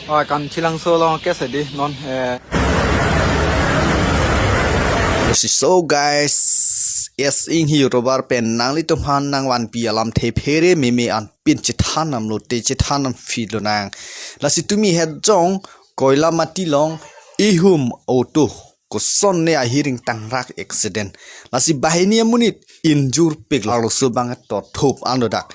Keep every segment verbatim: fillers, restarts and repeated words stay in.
Oi, Kanthilangso along ke sedi non, eh. So guys, S Inghi YouTuber pen nanglitum aphan nangvanpi alamthe phere meme an pin chethan nam lote chethan nam phi lonang. Lasi tumi het jong Koilamati along ihum auto koson ne ahiring tangrak accident. Lasi banghini amonit injure pik lo, arloso abang to thop an dodak.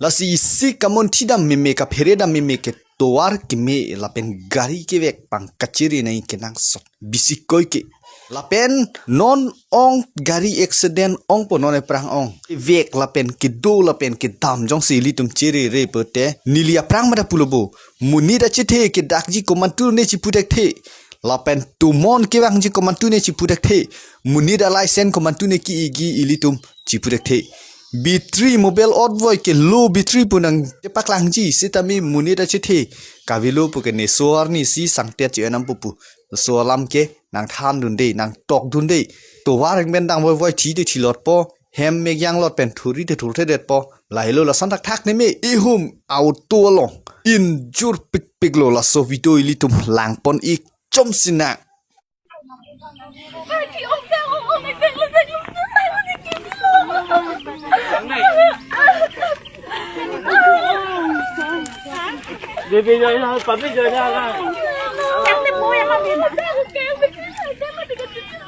Lasi isi kamunthi dam meme kaphere dam meme ke tovar keme lapen gari kevek pang kachere nangji kenangsot. Bisi koi ke. Lapen non ong gari accident ongpo non aphrang ong. Vek lapen kedo lapen kedam jongsi ilitum chere re pute neli aphrang mada pulo bo. Monit achethe kedakji komantu ne chipu thekthe. Lapen tomon kevangji komantu ne chipu thekthe. Monit a-license komantu ne ki-egi ilitum chipu thekthe. Battery mobile ot voi ke low battery pu nangchepaklangji sitame monit achethe kavelo pu ke ne so arni si sangtet che-en nam pu pu. So alam ke nangthan dunde, nangtok dunde. Tovar ring pen dang voi voi thi te thilotpo. Hem me yang lot pen thuri te thur thedetpo. Lahelo lason thakthak ne me ihum auto along injure pikpik lo, laso video ilitum langpon ik chom sina.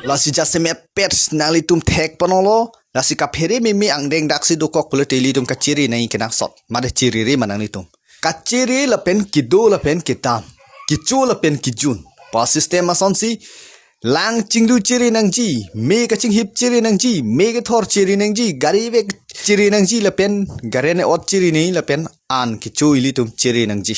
Lasi jasemet pet nanglitum thek ponlo. Lasi kaphere meme angdeng daksi dokok pulote ilitum kachere nangji kenangsot. Mada chere re ma nanglitum. Kachere lapen kedo lapen kedam. Kecho lapen kejun. Pa system asonsi lang chinglu chere nangji, me kachinghip chere nangji, me kethor chere nangji, gari vek chere nangji lapen gari ne ot chere nangji lapen an kecho ilitum chere nangji.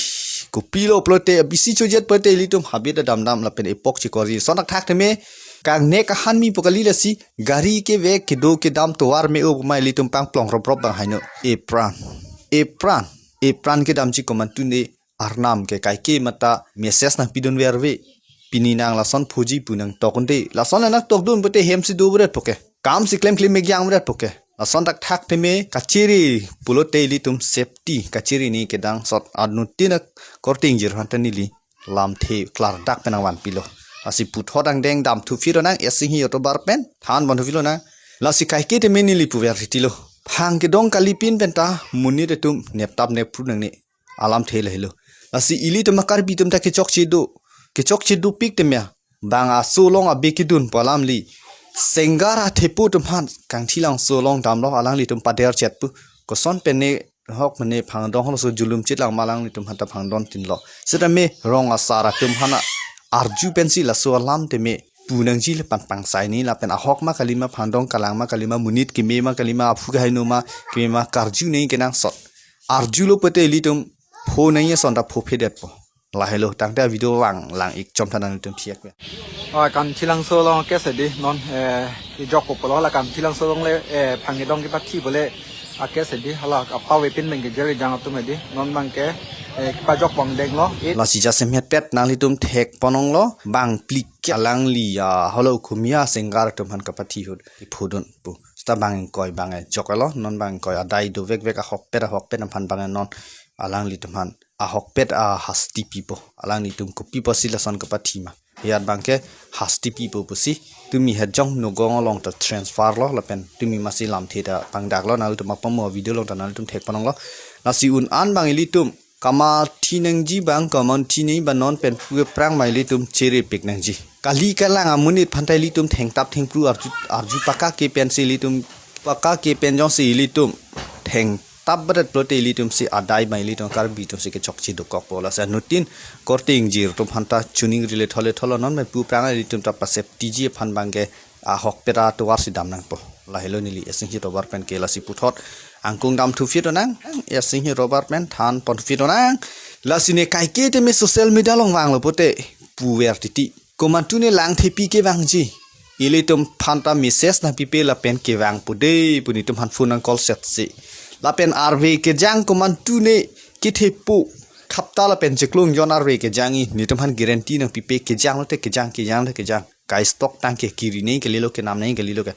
Kopilo pulote bisi chojet pulote ilitum habit adam dam lapen epok chikorji. Son thakthak teme kangnek ahan mi pu kali lasi gari kevek kedo kedam tovar me-o pu ma ilitum pangplong rop rop bang haino. Epran. Epran. Epran kedamji komantu ne arnam ke kaike mata message nangpidun verve. Pini nang lason phoji pu nangtok unde. Lason nangtok dun pute hem si do bret poke. Kam si klem klem me gyang bret poke. Lason thakthak teme kachere pulote ilitum safety kachere nangji kenangsot, anuttin akorte ingjir aphan ta neli lamthe klardak pen nangvanpilo. Lasi puthot angdeng dam thu phiro nang, S Inghi YouTuber pen than bon thu phiro nang. Lasi kaike teme neli puver titilo. Phang kedong kalipin pen ta monit atum neptap nepru nangne. Alamthe lahelo. Lasi ilitum a-Karbi atum ta kechokche do. Kechokche dopik teme bang aso along abe kedun pu alamli. Senggar athepo atum aphan Kanthilangso along damlo, alanglitum pader chet pu. Koson pen ne ahok mane phangdong laso julum chit lang ma alanglitum aphan ta phangdon tinlo. Sitame rong asar atum aphan arju pensi laso alam teme pu nangji le pan pangsai ni lapen ahok ma kalima phangdong kalang ma kalima monit keme ma kalima aphu kahaino ma keme ma karju nangji kenangsot. Arjulo pute ilitum pho nangji ason ta pho phedetpo. Lahelo tangte video vang lang ik chom tha nanglitum thiak ve. Oi, Kanthilangso along ke sedi non, eh, ejok po pulo la Kanthilangso along le, eh, phang kedong kepathi pule ake sedi hala apave pin bang ke jeri jang atum edi non bang ke, eh, kepajok bang denglo. Lasi jasemet pet nanglitum thek ponlonglo bang plik ke alangli ya holo kumya senggar atum aphan kepathi hut iphodun pu. Seta bang ingkoi bang e joklo, non bang ingkoi adai do vek vek ahokpet ahokpet aphan bang e non alanglitum aphan ahokpet ahasti pipo. Alanglitum kopi pusi lason kepathi ma. Iyat bang ke hasti pipo pusi. Tumi hejong Nagaon along ta transfer lo lapen tumi masi lamthe ta pangdaklo, nanglitum apamo video along ta nanglitum thek ponlonglo. Lasi un an bang ilitum kamathi nangji bang kamanthi nangji bang non pen pu aphrang ma ilitum cherepik nangji. Kali kalang amonit aphan ta ilitum thengtap thengpru arju arju pakake pensi ilitum pakake pen jongsi ilitum thengtap barat pulote ilitum si adai ma ilitum Karbi atum si kechokche dokokpo. Lasi anuttin korte ingjir atum aphan ta chuning rile thole tholo non ma pu aphrang ilitum ta pa-safety ji aphan bang ke ahokpet atovar si dam nangpo. Lahelo neli S Inghi YouTuber pen ke lasi puthot angkung dam thu phiro nang, S Inghi YouTuber pen than pon phiro nang. Lasi ne kaike teme social media along vanglo pute puver titi. Komantu ne lang thepi kevangji. Ilitum aphan ta message nangpipe lapen kevang pude pu netum aphan phone nang call set si. Lapen arve kejang komantu ne kethepo khapta lapen cheklong jon arve kejang i netum aphan guarantee nangpipe kejang lote kejang kejang lote kejang. Kai stock tang ke kiri nangji kalilo ke nam nangji kalilo ke.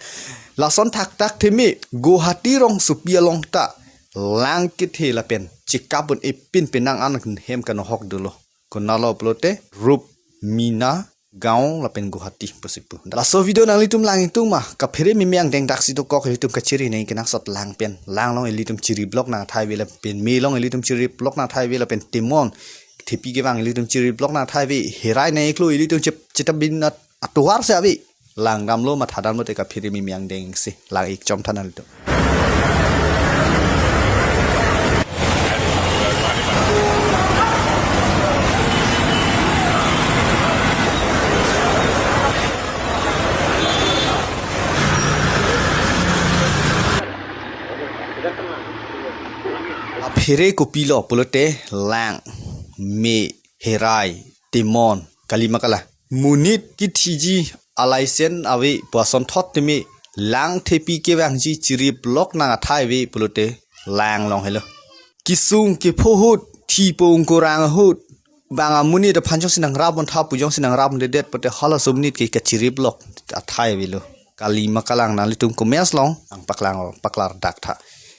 Lason thakthak teme Guwahati rongsopi along ta lang kethe lapen chekap un-e pin penang an hem kanohok dolo. Konatlo pulote Rupmina Gaon lapen Guwahati pusi pu. Laso video nanglitum lang ingtung ma, kaphere meme angdeng daksi dokok ilitum kachiri nangji kenangsot lang pen. Lang along ilitum chirip lok nang athai ave lapen me along ilitum chirip lok nang athai ave lapen temon thepi kevang ilitum chirip lok nang athai ave, herai nang iklo ilitum chep-, chetabin at-, atovar si ave. Lang damlo matha damlo te kaphere meme angdeng si lang ik chom tha nanglitum. Aphere kopilo pulote lang, me, herai, temon, kali ma kalang. Monit kethiji alaisen ave pu asonthot teme lang thepi kevangji chirip lok nang athai ave pulote lang along helo. Kesung kepho ahut, thipong korang ahut, bang amonit aphan jongsi nangrap un tha pu jongsi nangrap un dedet pulote halaso amonit ke kachirip lok athai avelo. Kali ma kalang nanglitum comments along nang paklang paklar dak tha.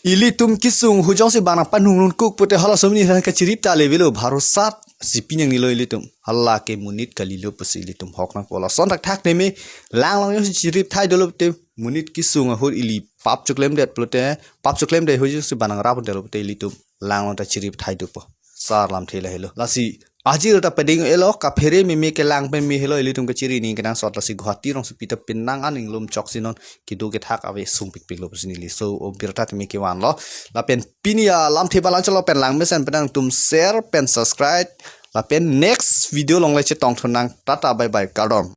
Ilitum kesung ahut jongsi bang nangpanung lun kuk pulote halaso amonit aphan kachirip ta le avelo, bharosat si pinang nilo ilitum. Hala ke monit kalilo pusi ilitum hok nangpo. Lason thakthak teme lang along jongsi chirip thai dolo te monit kesung ahut ili pap choklemdet pulote, pap choklemdet ahut jongsi bang nangrap un detlo pulote ilitum lang along ta chirip thai dopo. Sar lamthe lahelo. Lasi ajir ta pading elo, kaphere meme ke lang pen me helo ilitum kachiri nangji kenangsot. Lasi Guwahati rongsopi ta penang an inglum chok si non kedo kethak ave sungpikpiklo pusi neli so o birta teme kevanlo. Lapen pini alamthe balang chalo pen lang mesen pen nangtum share pen subscribe. Lapen next video along le chetongthu nang. Tata bye bye kardom.